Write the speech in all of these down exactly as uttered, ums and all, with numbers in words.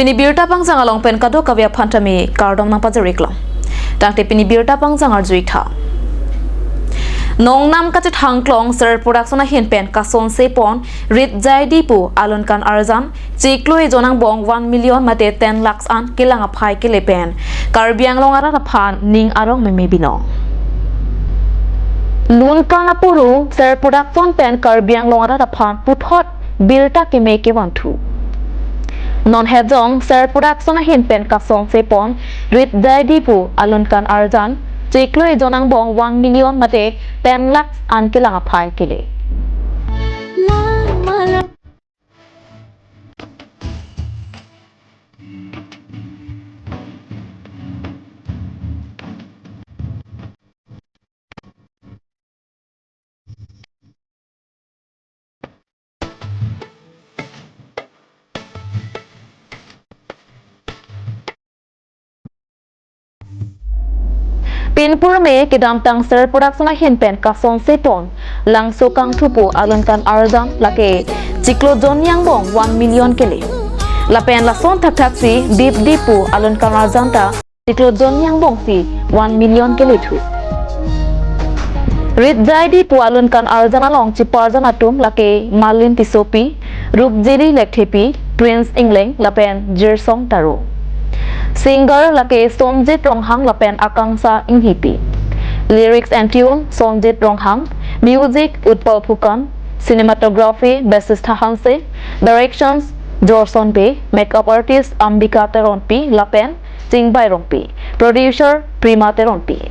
Pini birta pangjang along pen kadokave aphan tame kardom nangpajir-ik long. Tangte pini birta pangjang arju-ik tha. Nongnam kachethang klong Ser Production ahin pen kasonse pon Rit Jaidi pu alun kan arjan chiklo ejon angbong one million mate ten lakhs an kelang aphai kele pen Karbi Anglong arat aphan ning arong meme binong. Lun kan apuru Ser Production pen Karbi Anglong arat aphan puthot birta keme kevanthu. Non hejong Ser Production ahin pen kasonse pon Rit Jaidi pu alun kan arjan chiklo ejon angbong one million mate ten lakhs an kelang aphai kele. Pinpur me kedamtang Ser Production ahin pen kasonse pon Langso Kangthu pu alun kan arjan lake chiklo jonni angbong one million kele. Lapen lason thakthak si Dip Dip pu alun kan arjan ta chiklo jonni angbong si one million kele thu. Rit Jaidi pu alun kan arjan along cheparjan atum lake Malin Tissopi, Rupjili Lekthepi, Prince Engleng lapen Jirsong Taro. Singer lake Sonjit Ronghang lapen Akangsha Enghipi. Lyrics and tune Sonjit Ronghang, music Utpal Phukan, cinematography Basistha Hanse, directions Jorson Bey, makeup artist Ambika Teronpi lapen Chingbai Rongpi, producer Prima Teronpi.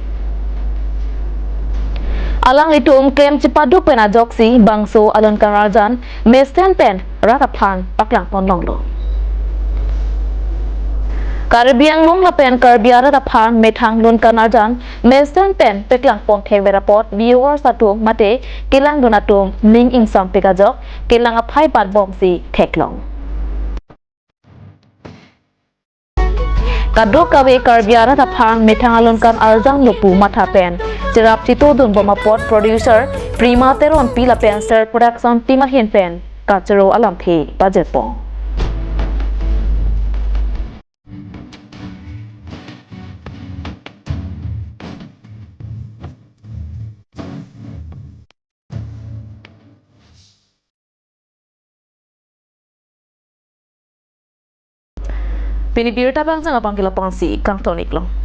Alanglitum klem chepaduk pen ajoksi bangso alun kan arjan mesen pen rat aphan paklang pon longlo. Karbi Anglong lapen Karbi arat aphan methang lun kan arjan mesen pen paklang pon thekver apot viewers atum mate kelangdun atum ning ingsampik ajok kelang aphai patbomsi theklong. Kadokave Karbi arat aphan methang alun kan arjanlo pu matha pen cherap chetodun bom apot producer Prima Teronpi lapen Ser Production team ahin pen kachoro alamthe pajirpon. Pini birta pangjang abang ke lapu-an si kangton-ik long.